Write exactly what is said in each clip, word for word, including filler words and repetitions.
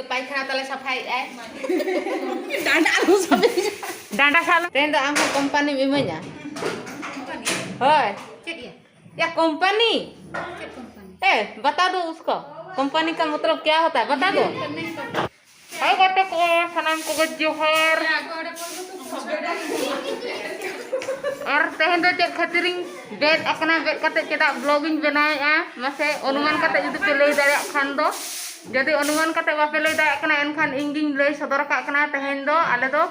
ᱯᱟᱭᱠᱷᱟᱱᱟ ᱛᱟᱞᱮ ᱥᱟᱯᱷᱟᱭᱮᱫ ᱟᱭ᱾ ᱰᱟᱸᱰᱟ ᱟᱞᱚ ᱥᱟᱵᱮ᱾ ᱰᱟᱸᱰᱟ ᱥᱟᱵ᱾ ᱛᱮᱦᱮᱧ ᱫᱚ ᱟᱢ ᱦᱚᱸ ᱠᱳᱢᱯᱟᱱᱤᱢ ᱤᱢᱟᱹᱧᱟ᱾ ᱦᱳᱭ᱾ ᱪᱮᱫ ᱭᱟ? ᱭᱟ, ᱠᱳᱢᱯᱟᱱᱤ᱾ ᱪᱮᱫ ᱠᱳᱢᱯᱟᱱᱤ? ए, बता दो उसको। कंपनी का मतलब क्या होता है, बता दो। ᱦᱳᱭ, ᱜᱟᱛᱮ ᱠᱚ, ᱥᱟᱱᱟᱢ ᱠᱚᱜᱮ ᱡᱚᱦᱟᱨ᱾ ᱟᱨ ᱛᱮᱦᱮᱧ ᱫᱚ ᱪᱮᱫ ᱠᱷᱟᱹᱛᱤᱨᱤᱧ ᱵᱮᱫ ᱟᱠᱟᱱᱟ, ᱵᱮᱫ ᱠᱟᱛᱮ ᱪᱮᱫᱟᱜ vlog ᱤᱧ ᱵᱮᱱᱟᱣᱮᱫᱼᱟ, ᱢᱟᱥᱮ ᱚᱱᱩᱢᱟᱱ ᱠᱟᱛᱮ ᱡᱩᱫᱤ ᱯᱮ ᱞᱟᱹᱭ ᱫᱟᱲᱮᱭᱟᱜ ᱠᱷᱟᱱ ᱫᱚ᱾ ᱡᱩᱫᱤ ᱚᱱᱩᱢᱟᱱ ᱠᱟᱛᱮ ᱵᱟᱯᱮ ᱞᱟᱹᱭ ᱫᱟᱲᱮᱭᱟᱜ ᱠᱟᱱᱟ, ᱮᱱᱠᱷᱟᱱ ᱤᱧ ᱜᱤᱧ ᱞᱟᱹᱭ ᱥᱚᱫᱚᱨ ᱟᱠᱟᱫ ᱠᱟᱱᱟ᱾ ᱛᱮᱦᱮᱧ ᱫᱚ ᱟᱞᱮ ᱫᱚ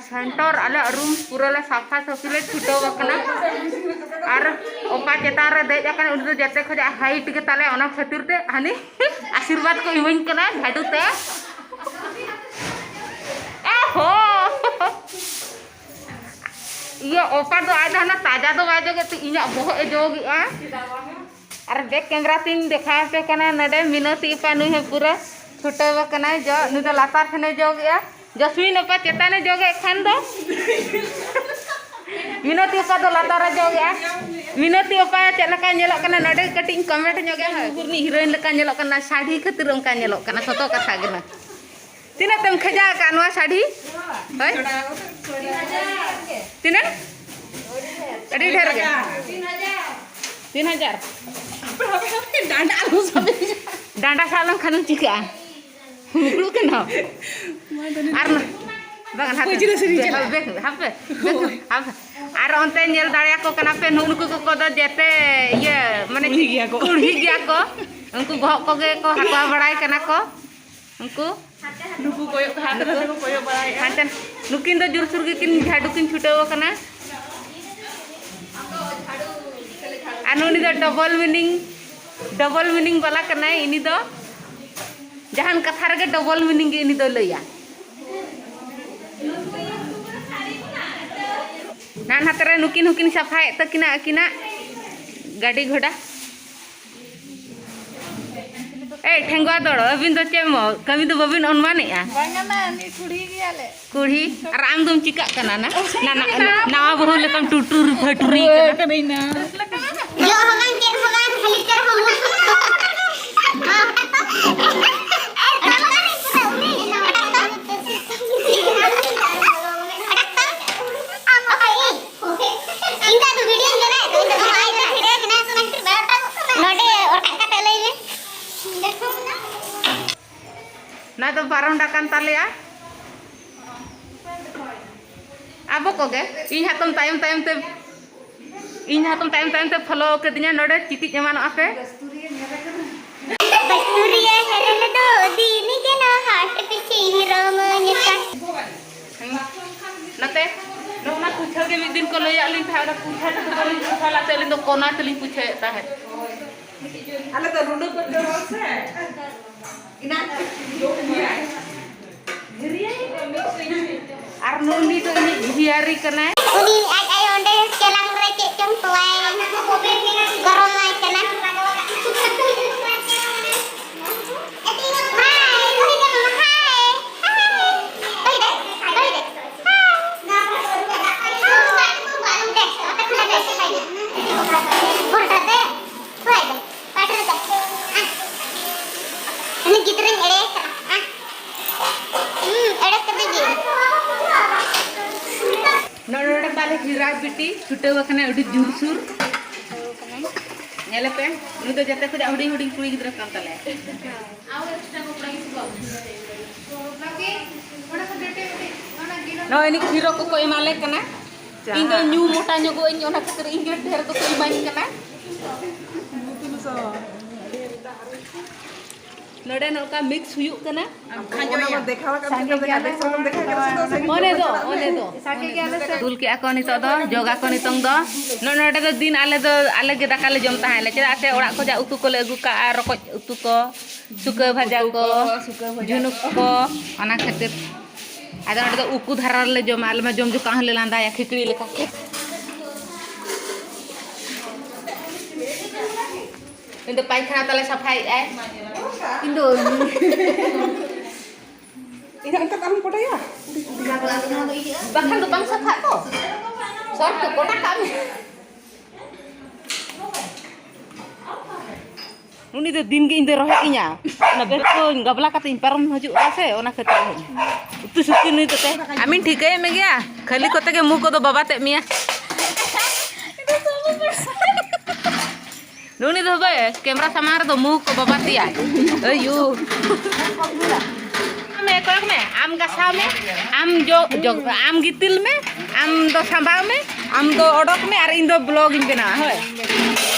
ᱥᱮᱱᱴᱚᱨ, ᱟᱞᱮᱭᱟᱜ ᱨᱩᱢ ᱯᱩᱨᱟᱹ ᱞᱮ ᱥᱟᱯᱷᱟ ᱥᱟᱹᱯᱷᱤ ᱞᱮ ᱪᱷᱩᱴᱟᱹᱣ ᱟᱠᱟᱱᱟ᱾ ᱟᱨ ᱚᱯᱟ ᱪᱮᱛᱟᱱ ᱨᱮ ᱫᱮᱡ ᱟᱠᱟᱱᱟ, ᱩᱱᱤ ᱫᱚ ᱡᱮᱛᱮ ᱠᱷᱚᱡᱟᱜ height ᱜᱮ ᱛᱟᱞᱮ, ᱚᱱᱟ ᱠᱷᱟᱹᱛᱤᱨ ᱛᱮ ᱦᱟᱹᱱᱤ ᱟᱥᱤᱨᱵᱟᱫᱽ ᱠᱚ ᱤᱢᱟᱹᱧ ᱠᱟᱱᱟ ᱡᱷᱟᱹᱰᱩ ᱛᱮ᱾ ᱮ ᱦᱳ! ᱤᱭᱟᱹ ᱚᱯᱟ ᱫᱚ ᱟᱡ ᱫᱚ ᱦᱟᱱᱟ ᱛᱟᱡᱟ ᱫᱚ ᱵᱟᱭ ᱡᱚᱜᱮᱫ ᱛᱮ, ᱤᱧᱟᱹᱜ ᱵᱚᱦᱚᱜ ᱮ ᱡᱚᱜᱮᱜᱼᱟ᱾ ᱟᱨ back camera ᱛᱤᱧ ᱫᱮᱠᱷᱟᱣ ᱟᱯᱮ ᱠᱟᱱᱟ, ᱱᱚᱰᱮ ᱢᱤᱱᱚᱛᱤ ᱚᱯᱟ ᱱᱩᱭ ᱦᱚᱸ ᱯᱩᱨᱟᱹ ᱪᱷᱩᱴᱟᱹᱣ ᱟᱠᱟᱱᱟᱭ ᱡᱚᱜ, ᱱᱩᱭ ᱫᱚ ᱞᱟᱛᱟᱨ ᱴᱷᱮᱱᱮ ᱡᱚᱜᱮᱜᱼᱟ᱾ ᱡᱟᱥᱢᱤᱱ ᱚᱯᱟ ᱪᱮᱛᱟᱱᱮ ᱡᱚᱜᱮᱫ ᱠᱷᱟᱱ ᱫᱚ ᱢᱤᱱᱚᱛᱤ ᱚᱯᱟ ᱫᱚ ᱞᱟᱛᱟᱨ ᱨᱮ ᱡᱚᱜᱮᱜᱼᱟ᱾ ᱢᱤᱱᱚᱛᱤ ᱚᱯᱟ ᱪᱮᱫ ᱞᱮᱠᱟ ᱧᱮᱞᱚᱜ ᱠᱟᱱᱟ, ᱱᱚᱰᱮ ᱠᱟᱹᱴᱤᱡ ᱤᱧ comment ᱧᱚᱜ ᱜᱮ᱾ ᱦᱳᱭ, ᱩᱱᱤ heroine ᱞᱮᱠᱟ ᱧᱮᱞᱚᱜ ᱠᱟᱱᱟ, ᱥᱟᱹᱲᱤ ᱠᱷᱟᱹᱛᱤᱨ ᱚᱱᱠᱟ ᱧᱮᱞᱚᱜ ᱠᱟᱱᱟ, ᱥᱚᱛᱚ ᱠᱟᱛᱷᱟ ᱠᱟᱱᱟ᱾ ᱛᱤᱱᱟᱹᱜ ᱛᱮᱢ ᱠᱷᱚᱡᱟ ᱟᱠᱟᱫ ᱱᱚᱣᱟ ᱥᱟᱹᱲᱤ? ᱦᱳᱭ? ᱛᱤᱱᱟᱹᱜ? ᱟᱹᱰᱤ ᱰᱷᱮᱨ ᱜᱮ᱾ ᱛᱤᱱ ᱦᱟᱡᱟᱨ᱾ ᱰᱟᱸᱰᱟ ᱟᱞᱚ ᱥᱟᱵᱮ᱾ ᱰᱟᱸᱰᱟ ᱥᱟᱵ ᱞᱮᱱᱠᱷᱟᱱ ᱫᱚᱢ ᱪᱤᱠᱟᱹᱜᱼᱟ? ᱢᱩᱠᱲᱩ ᱠᱟᱱᱟ᱾ ᱟᱨ ᱱᱟ-, ᱵᱟᱝ, ᱦᱟᱯᱮ᱾ ᱯᱟᱹᱪᱨᱤ ᱥᱮᱨᱮᱧ ᱪᱟᱞᱟᱜᱼᱟ᱾ ᱵᱮᱠ, ᱦᱟᱯᱮ, ᱵᱮᱠ, ᱦᱟᱯᱮ᱾ ᱟᱨ ᱚᱱᱛᱮ ᱧᱮᱞ ᱫᱟᱲᱮᱭᱟᱠᱚ ᱠᱟᱱᱟ ᱯᱮ, ᱱᱩᱜᱼᱩ ᱱᱩᱠᱩ ᱠᱚᱠᱚ ᱫᱚ ᱡᱮᱛᱮ ᱤᱭᱟᱹ, ᱢᱟᱱᱮ ᱠᱩᱲᱦᱤ ᱜᱮᱭᱟ ᱠᱚ᱾ ᱠᱩᱲᱦᱤ ᱜᱮᱭᱟ ᱠᱚ᱾ ᱩᱱᱠᱩ ᱵᱚᱦᱚᱜ ᱠᱚᱜᱮ ᱠᱚ ᱦᱟᱠᱣᱟ ᱵᱟᱲᱟᱭ ᱠᱟᱱᱟ ᱠᱚ᱾ ᱩᱱᱠᱩ ᱱᱩᱠᱩ ᱠᱚᱭᱚᱜ, ᱦᱟᱱᱛᱮ ᱱᱟᱛᱮ ᱠᱚ ᱠᱚᱭᱚᱜ ᱵᱟᱲᱟᱭᱮᱫᱼᱟ᱾ ᱦᱟᱱᱛᱮ, ᱱᱩᱠᱤᱱ ᱫᱚ ᱡᱳᱨᱥᱳᱨ ᱜᱮᱠᱤᱱ ᱡᱷᱟᱹᱰᱩ ᱠᱤᱱ ᱪᱷᱩᱴᱟᱹᱣ ᱟᱠᱟᱱᱟ᱾ ᱟᱨ ᱱᱩᱭ ᱫᱚ double meaning, double meaning ᱵᱟᱞᱟ ᱠᱟᱱᱟᱭ᱾ ᱤᱱᱤ ᱫᱚ ᱡᱟᱦᱟᱱ ᱠᱟᱛᱷᱟ ᱨᱮᱜᱮ double meaning ᱜᱮ ᱤᱱᱤ ᱫᱚᱭ ᱞᱟᱹᱭᱟ᱾ ᱱᱟᱱᱦᱟᱛ ᱨᱮ ᱱᱩᱠᱤᱱ ᱦᱚᱸᱠᱤᱱ ᱥᱟᱯᱷᱟᱭᱮᱫ ᱛᱟᱹᱠᱤᱱᱟ ᱟᱹᱠᱤᱱᱟᱜ ᱜᱟᱹᱰᱤ ᱜᱷᱚᱰᱟ᱾ ᱮᱭ ᱴᱷᱮᱝᱜᱩᱣᱟ ᱫᱚᱲ, ᱟᱹᱵᱤᱱ ᱫᱚ ᱪᱮᱫ ᱢᱚ-, ᱠᱟᱹᱢᱤ ᱫᱚ ᱵᱟᱹᱵᱤᱱ ᱚᱱᱢᱟᱱᱮᱜᱼᱟ? ᱵᱟᱝᱟ ᱱᱟ, ᱩᱱᱤ ᱠᱩᱲᱤ ᱜᱮᱭᱟᱞᱮ᱾ ᱠᱩᱲᱦᱤ? ᱟᱨ ᱟᱢ ᱫᱚᱢ ᱪᱤᱠᱟᱜ ᱠᱟᱱᱟ ᱱᱟ? ᱱᱟ, ᱱᱟ, ᱱᱟᱣᱟ ᱵᱟᱹᱦᱩ ᱞᱮᱠᱟᱢ ᱴᱩᱴᱩᱨ ᱯᱷᱟᱹᱴᱩᱨᱤ ᱠᱟᱱᱟ᱾ ᱠᱟᱹᱱᱟᱹᱧ ᱱᱟ᱾ ᱡᱚᱜ ᱦᱚᱸ ᱵᱟᱝ, ᱪᱮᱫ ᱦᱚᱸ ᱵᱟᱝ, ᱠᱷᱟᱹᱞᱤ ᱪᱮᱫ ᱦᱚᱸ ᱵᱟᱝ᱾ ᱚᱱᱟ ᱫᱚ ᱵᱟᱨᱚᱱᱰᱟ ᱠᱟᱱ ᱛᱟᱞᱮᱭᱟ᱾ ᱟᱵᱚ ᱠᱚᱜᱮ, ᱤᱧ ᱦᱟᱛᱚᱢ ᱛᱟᱭᱚᱢ ᱛᱟᱭᱚᱢ ᱛᱮ, ᱤᱧ ᱦᱟᱛᱚᱢ ᱛᱟᱭᱚᱢ ᱛᱟᱭᱚᱢ ᱛᱮ ᱯᱷᱚᱞᱳ ᱠᱟᱹᱫᱤᱧᱟ ᱱᱚᱰᱮ, ᱪᱤᱴᱤᱡ ᱮᱢᱟᱱᱚᱜᱼᱟ ᱯᱮ᱾ ᱵᱟᱹᱛᱩᱨᱤᱭᱟᱹ ᱦᱮᱨᱮᱞ ᱫᱚ ᱫᱤᱱ ᱜᱮ ᱱᱟᱦᱟᱜ ᱯᱤᱪᱷᱤ ᱨᱚᱢᱚᱧ ᱠᱟᱱ᱾ ᱱᱚᱛᱮ ᱱᱚᱜᱼᱚ ᱱᱟ ᱯᱩᱪᱷᱟᱹ ᱜᱮ ᱢᱤᱫ ᱫᱤᱱ ᱠᱚ ᱞᱟᱹᱭᱟᱫ ᱞᱤᱧ ᱛᱟᱦᱮᱸᱫ, ᱚᱱᱟ ᱯᱩᱪᱷᱟᱹ ᱛᱮᱫᱚ ᱵᱟᱹᱞᱤᱧ ᱯᱩᱪᱷᱟᱹ ᱞᱮᱫ ᱛᱮ ᱟᱹᱞᱤᱧ ᱫᱚ ᱠᱚᱱᱟ ᱛᱮᱞᱤᱧ ᱯᱩᱪᱷᱟᱹᱭᱮᱫ ᱛᱟᱦᱮᱸᱫ᱾ ᱟᱞᱮ ᱫᱚ ᱨᱩᱸᱰᱟᱹ ᱯᱟᱹᱴᱭᱟᱹ ᱨᱚᱲ ᱥᱮ᱾ ᱮᱱᱟᱝ ᱟᱨ ᱱᱩᱭ ᱫᱚ ᱤᱧᱤᱡ ᱡᱷᱤᱭᱟᱹᱨᱤ ᱠᱟᱱᱟᱭ᱾ ᱩᱱᱤ ᱟᱡ ᱟᱭᱳ ᱚᱸᱰᱮ ᱪᱮᱞᱟᱝ ᱨᱮ ᱪᱮᱫ ᱪᱚᱝ ᱛᱚᱣᱟᱭ ᱜᱚᱨᱚᱢᱟᱭ ᱠᱟᱱᱟ᱾ ᱦᱟᱭ, ᱦᱟᱭ, ᱦᱟᱭ᱾ ᱩᱱᱤ ᱜᱤᱫᱽᱨᱟᱹᱧ ᱮᱲᱮ ᱠᱟᱱᱟ᱾ ᱦᱩᱸ, ᱮᱲᱮ ᱠᱟᱫᱮ ᱜᱮ᱾ ᱱᱚᱰᱮ ᱛᱟᱞᱮ ᱦᱤᱨᱟ ᱵᱤᱴᱤ ᱪᱷᱩᱴᱟᱹᱣ ᱟᱠᱟᱱᱟᱭ ᱟᱹᱰᱤ ᱡᱳᱨᱥᱳᱨ᱾ ᱧᱮᱞᱮᱯᱮ, ᱱᱩᱭ ᱫᱚ ᱡᱚᱛᱚ ᱠᱷᱚᱱᱟᱜ ᱦᱩᱰᱤᱧ ᱦᱩᱰᱤᱧ ᱠᱩᱲᱤ ᱜᱤᱫᱽᱨᱟᱹ ᱠᱟᱱ ᱛᱟᱞᱮᱭᱟ᱾ ᱱᱚᱜᱼᱚᱭ ᱱᱤᱛ ᱠᱷᱤᱨᱚ ᱠᱚᱠᱚ ᱮᱢᱟᱞᱮ ᱠᱟᱱᱟ᱾ ᱤᱧ ᱫᱚ ᱧᱩ ᱢᱚᱴᱟ ᱧᱚᱜᱚᱜ ᱟᱹᱧ, ᱚᱱᱟ ᱠᱷᱟᱹᱛᱤᱨ ᱤᱧ ᱜᱮ ᱰᱷᱮᱨ ᱫᱚᱠᱚ ᱮᱢᱟᱹᱧ ᱠᱟᱱᱟ᱾ ᱱᱚᱰᱮ ᱱᱚᱝᱠᱟ ᱢᱤᱠᱥ ᱦᱩᱭᱩᱜ ᱠᱟᱱᱟ᱾ ᱚᱱᱮ ᱫᱚ, ᱚᱱᱮ ᱫᱚ᱾ ᱫᱩᱞ ᱠᱮᱜᱼᱟ ᱠᱚ ᱱᱤᱛᱚᱜ ᱫᱚ, ᱡᱚᱜᱟ ᱠᱚ ᱱᱤᱛᱚᱝ ᱫᱚ᱾ ᱱᱚ-, ᱱᱚᱰᱮ ᱫᱚ ᱫᱤᱱ ᱟᱞᱮ ᱫᱚ, ᱟᱞᱮ ᱜᱮ ᱫᱟᱠᱟ ᱞᱮ ᱡᱚᱢ ᱛᱟᱦᱮᱸᱫ ᱞᱮ, ᱪᱮᱫᱟᱜ ᱥᱮ ᱚᱲᱟᱜ ᱠᱷᱚᱱᱟᱜ ᱩᱛᱩ ᱠᱚᱞᱮ ᱟᱹᱜᱩ ᱠᱟᱜᱼᱟ, ᱨᱚᱠᱚᱡ ᱩᱛᱩ ᱠᱚ, ᱪᱩᱠᱟᱹ ᱵᱷᱟᱡᱟ ᱠᱚ, ᱡᱷᱩᱱᱩᱠ ᱠᱚ, ᱚᱱᱟ ᱠᱷᱟᱹᱛᱤᱨ᱾ ᱟᱫᱚ ᱱᱚᱰᱮ ᱫᱚ ᱩᱠᱩ ᱫᱷᱟᱨᱟ ᱨᱮᱞᱮ ᱡᱚᱢᱟ, ᱟᱞᱮ ᱢᱟ ᱡᱚᱢ ᱡᱚᱠᱷᱟᱜ ᱦᱚᱸᱞᱮ ᱞᱟᱸᱫᱟᱭᱟ ᱠᱷᱤᱠᱲᱤ ᱞᱮᱠᱟ᱾ ᱤᱧ ᱫᱚ ᱯᱟᱭᱠᱷᱟᱱᱟ ᱛᱟᱞᱮ ᱥᱟᱯᱷᱟᱭᱮᱫ ᱟᱭ᱾ ᱤᱧ ᱫᱚ ᱤᱧᱟᱹᱜ ᱚᱱᱠᱟ ᱵᱟᱝ ᱯᱚᱴᱟᱭᱟ? ᱵᱟᱠᱷᱟᱱ ᱫᱚ ᱵᱟᱝ ᱥᱟᱯᱷᱟᱜ ᱫᱚ᱾ ᱥᱚᱨᱯ ᱛᱮ ᱯᱚᱴᱟ ᱠᱟᱜ ᱢᱮ᱾ ᱩᱱᱤ ᱫᱚ ᱫᱤᱱ ᱜᱮ ᱤᱧ ᱫᱚᱭ ᱨᱚᱦᱮᱫ ᱤᱧᱟ᱾ ᱚᱱᱟ ᱵᱮᱨ ᱠᱚᱧ ᱜᱟᱵᱞᱟ ᱠᱟᱛᱮ ᱤᱧ ᱯᱟᱨᱚᱢ ᱦᱤᱡᱩᱜᱼᱟ ᱥᱮ, ᱚᱱᱟ ᱠᱷᱟᱹᱛᱤᱨ᱾ ᱩᱛᱩ ᱥᱩᱛᱤ ᱱᱩᱭ ᱫᱚ ᱛᱮ᱾ ᱟᱢᱤᱧ ᱴᱷᱤᱠᱟᱹᱭᱮᱫ ᱢᱮ ᱜᱮᱭᱟ, ᱠᱷᱟᱹᱞᱤ ᱠᱚᱛᱮ ᱜᱮ ᱢᱩ ᱠᱚᱫᱚ ᱵᱟᱵᱟ ᱛᱮᱫ ᱢᱮᱭᱟ᱾ ᱱᱩᱱᱤ ᱫᱚ ᱦᱚᱵᱮ, ᱠᱮᱢᱨᱟ ᱥᱟᱢᱟᱝ ᱨᱮᱫᱚ ᱢᱩ ᱠᱚ ᱵᱟᱵᱟ ᱛᱮᱭᱟᱭ᱾ ᱟᱭᱩ᱾ ᱠᱚᱭᱚᱜ ᱢᱮ, ᱟᱢ ᱜᱟᱥᱟᱣ ᱢᱮ, ᱟᱢ ᱡᱚ ᱡᱚ ᱟᱢ ᱜᱤᱛᱤᱞ ᱢᱮ, ᱟᱢ ᱫᱚ ᱥᱟᱢᱵᱟᱣ ᱢᱮ, ᱟᱢ ᱫᱚ ᱚᱰᱚᱠ ᱢᱮ ᱟᱨ ᱤᱧ ᱫᱚ ᱵᱞᱚᱜ ᱤᱧ ᱵᱮᱱᱟᱣᱟ᱾ ᱦᱳᱭ᱾